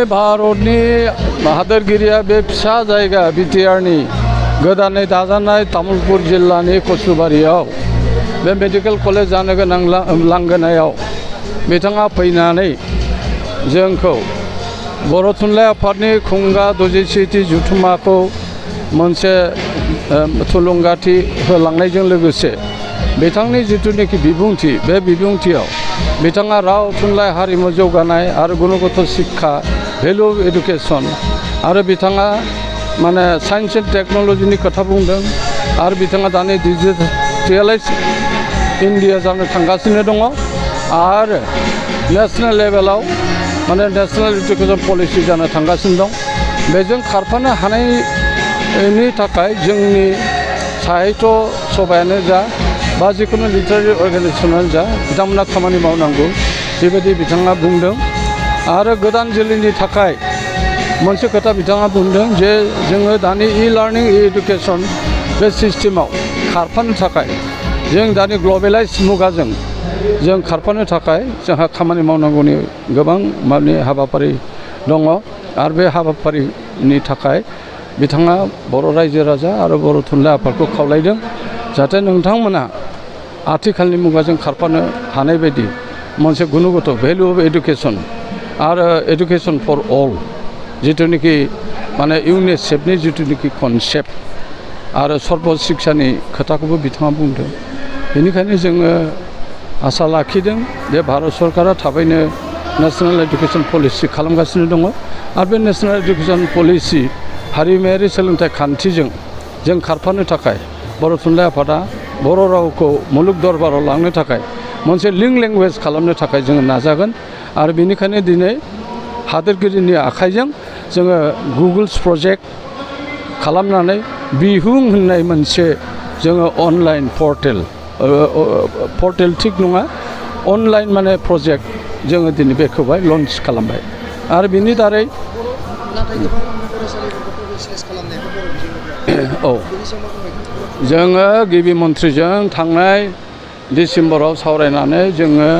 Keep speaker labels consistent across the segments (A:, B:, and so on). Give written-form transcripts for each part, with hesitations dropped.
A: भारतनि हादोरगिरिया बे फिसा जायगा बिटिआरनि गोदानै दाजानाय तामुलपुर जिल्लानि कचुबारियाव बे मेडिकेल कलेज जानो गोनां लांगोनायाव बिथाङा फैनानै जोंखौ बर' थुनलाइ आफादनि खुंगा 67थि जथुम्माखौ मोनसे थुलुंगाथि होलांनायजों लोगोसे बिथांनि जिथुनिखि बिबुंथि बे बिबुंथियाव बिथाङा राव थुनलाइ हारिमु जौगानाय आरो गुणगत शिक्षा भेलु अफ एडुकेशन आरो बिथाङा माने साइन्स एन्ड टेक्न'लजिनि खोथा बुंदों आरो बिथाङा दानि डिजिटेलाइज इन्डिया जानो थांगासिनो दङ आरो नेशनेल लेभेलाव माने नेशनेल एडुकेशन पलिसि जानो थांगासिनो दं बेजों खारफानो हानायनि थाखाय जोंनि साहित्य सभायानो जा बा जिखुनु लिटारेरि अर्गानाइजेसनानो जा बिथांमोना खामानि मावनांगौ बेबायदि बिथाङा बुंदों आरो गोदान जोलैनि थाखाय मोनसे खोथा बिथाङा बुंदों जे जोङो दानि लार्निं एडुकेशन बे सिस्टेमाव खारफानो थाखाय जों दानि ग्लबेलाइज मुगाजों जों खारफानो थाखाय जोंहा खामानि मावनांगौनि गोबां माने हाबाफारि दङ आरो बे हाबाफारिनि थाखाय बिथाङा बर' रायजो राजा आरो बर' थुनलाइ आफादखौ खावलायदों जाहाथे नोंथांमोना आथिखालनि मुगाजों खारफानो हानाय बायदि मोनसे गुणगत भेलु अफ एडुकेशन आरो एडुकेशन फर अल जिथुनिखि माने इउनिसेफनि जिथुनिखि कनसेप्ट आरो सर्ब शिक्षानि खोथाखौबो बिथाङा बुंदों बेनिखायनो जोङो आसा लाखिदों जे भारत सरकारा थाबैनो नेशनेल एडुकेशन पलिसि खालामगासिनो दङ आरो बे नेशनेल एडुकेशन पलिसि हारिमुआरि सोलोंथाइ खान्थिजों जों खारफानो थाखाय बर' थुनलाइ आफादा बर' रावखौ मुलुग दरबाराव लांनो थाखाय मोनसे लिंक लेंगुवेज खालामनो थाखाय जोङो नाजागोन आरो बेनिखायनो दिनै हादोरगिरिनि आखाइजों जोङो गुगल्स प्रजेक्ट खालामनानै बिहुं होननाय मोनसे जोङो अनलाइन पर्टेल थिग नङा अनलाइन माने प्रजेक्ट जोङो दिनै बेखौहाय लन्च खालामबाय आरो बिनि दारै औ जोङो गिबि मन्थ्रिजों थांनाय डिसेम्बराव सावरायनानै जोङो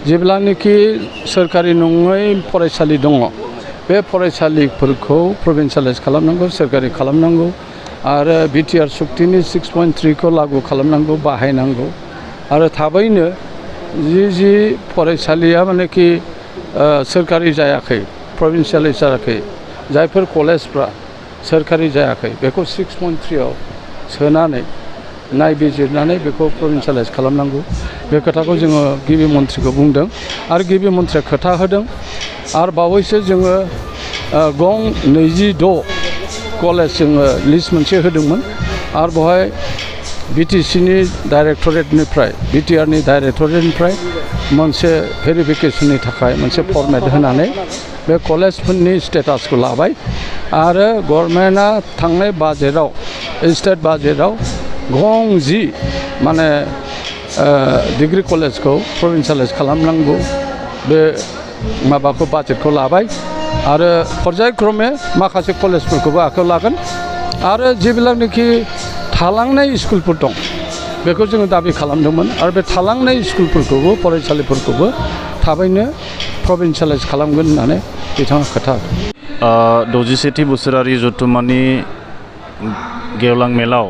A: जेब्लानोखि सोरखारि नङै फरायसालि दङ बे फरायसालिफोरखौ प्रभिन्सियेलाइज खालामनांगौ सोरखारि खालामनांगौ आरो बिटिआर सुक्तिनि 6.3 लागु खालामनांगौ बाहायनांगौ आरो थाबैनो जि फरायसालिया मानेखि सोरखारि जायाखै प्रभिन्सियेलाइज जायाखै जायफोर कलेजफ्रा सोरखारि जायाखै बेखौ 6.3आव सोनानै नायबिजिरनानै बेखौ प्रभिन्सियेलाइज खालामनांगौ बे खोथाखौ जोङो गिबि मन्थ्रिखौ बुंदों आरो गिबि मन्थ्रिया खोथा होदों आरो बावैसो जोङो गं 26 कलेज जोङो लिस्ट मोनसे होदोंमोन आरो बेवहाय बिटिसिनि डाइरेक्टरेटनिफ्राय बिटिआरनि डाइरेक्टरेटनिफ्राय मोनसे भेरिफिकेसननि थाखाय मोनसे फर्मेट होनानै बे कलेजफोरनि स्टेटासखौ लाबाय आरो गभर्नमेन्टआ थांनाय बाजेटआव स्टेट बाजेटआव गं 10 माने डिग्री कलेजखौ प्रभिन्सियेलाइज खालामनांगौ बे माबाखौ बाजेटखौ लाबाय आरो पर्यायक्रमे माखासे कलेजफोरखौबो आखायाव लागोन आरो जेब्लानाखि थालांनाय स्कुलफोर दं बेखौ जोङो दाबि खालामदोंमोन आरो बे थालांनाय स्कुलफोरखौबो फरायसालिफोरखौबो थाबैनो प्रभिन्सियेलाइज खालामगोन होननानै बिथाङा खोथा होदों
B: 67थि बोसोरारि जथुम्मानि गेवलां मेलाव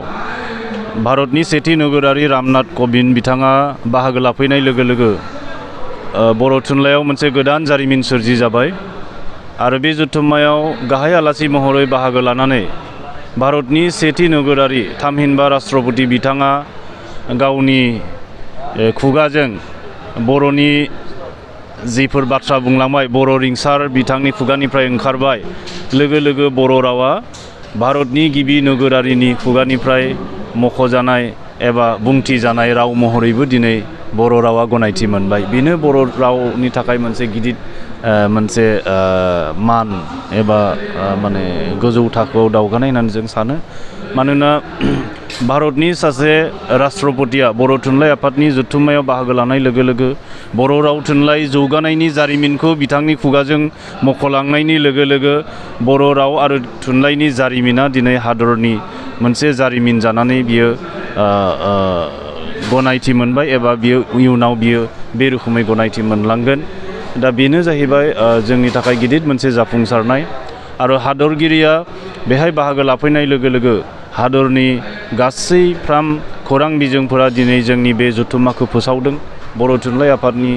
B: भारतनि सेथि नोगोरारि रामनाथ क'विन्द बिथाङा बाहागो लाफैनाय लोगो लोगो बर' थुनलाइयाव मोनसे गोदान जारिमिन सोरजि जाबाय आरो बे जथुम्मायाव गाहाय आलासि महरै बाहागो लानानै भारतनि सेथि नोगोरारि थामहिनबा राष्ट्रपति बिथाङा गावनि खुगाजों बर'नि जिफोर बाथ्रा बुंलांबाय बर' रिंसार बिथांनि खुगानिफ्राय ओंखारबाय लोगो लोगो बर' रावा भारतनि गिबि नोगोरारिनि खुगानिफ्राय मख'जानाय एबा बुंथि जानाय राव महरैबो दिनै बर' रावा गनायथि मोनबाय बेनो बर' रावनि थाखाय मोनसे गिदिर मोनसे मान एबा माने गोजौ थाखोआव दावगानाय होननानै जों सानो मानोना भारतनि सासे राष्ट्रपतिया बर' थुनलाइ आफादनि जथुम्मायाव बाहागो लानाय लोगो लोगो बर' राव थुनलाइ जौगानायनि जारिमिनखौ बिथांनि खुगाजों मख'लांनायनि लोगो लोगो बर' राव आरो थुनलाइनि जारिमिना दिनै हादरनि मोनसे जारिमिन जानानै बियो गनायथि मोनबाय एबा बियो इयुनाव बियो बे रोखोमै गनायथि मोनलांगोन दा बेनो जाहैबाय जोंनि थाखाय गिदिर मोनसे जाफुंसारनाय आरो हादरगिरिया बेहाय बाहागो लाफैनाय लोगो लोगो हादरनि गासैफ्राम खौरां बिजोंफोरा दिनै जोंनि बे जथुम्माखौ फोसावदों। बर' थुनलाइ आफादनि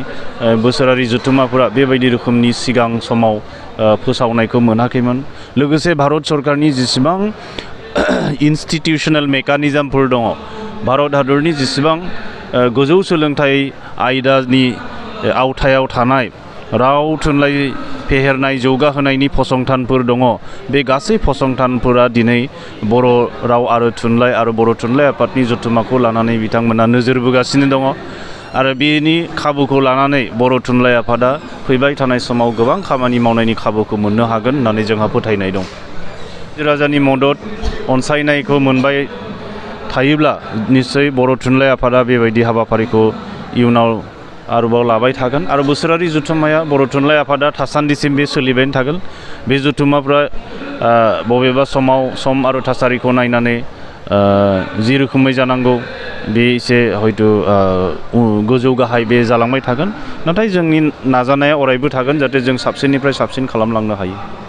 B: बोसोरारि जथुम्माफोरा बेबायदि रोखोमनि सिगां समाव फोसावनायखौ मोनाखैमोन। लोगोसे भारत सरकारनि जेसेबां इन्स्टिटिउसनेल मेकानिजमफोर दङ, भारत हादरनि जेसेबां गोजौ सोलोंथाइ आयदानि आवथायाव थानाय राव थुनलाइ फेहेरनाय जौगाहोनायनि फसंथानफोर दङ, बे गासै फसंथानफोरा दिनै बर' राव आरो बर' थुनलाइ आफादनि जथुम्माखौ लानानै बिथांमोना नोजोर बोगासिनो दङ आरो बेनि खाबुखौ लानानै बर' थुनलाइ आफादा फैबाय थानाय समाव गोबां खामानि मावनायनि खाबुखौ मोननो हागोन होननानै जोंहा फोथायनाय दं। राजानि मदद अनसायनायखौ मोनबाय थायोब्ला निश्चय बर' थुनलाइ आफादा बेबायदि हाबाफारिखौ इयुनाव आरोबाव लाबाय थागोन आरो बोसोरारि जथुम्माया बर' थुनलाइ आफादा थासान्दिसिम बे सोलिबाय थागोन। बे जथुम्माफ्रा बबेबा समाव सम आरो थासारिखौ नायनानै जि रोखोमै जानांगौ बे एसे हयथ' गोजौ गाहाय बे जालांबाय थागोन, नाथाय जोंनि नाजानाया अरायबो थागोन जाहाथे जों साबसिननिफ्राय साबसिन खालामलांनो हायो।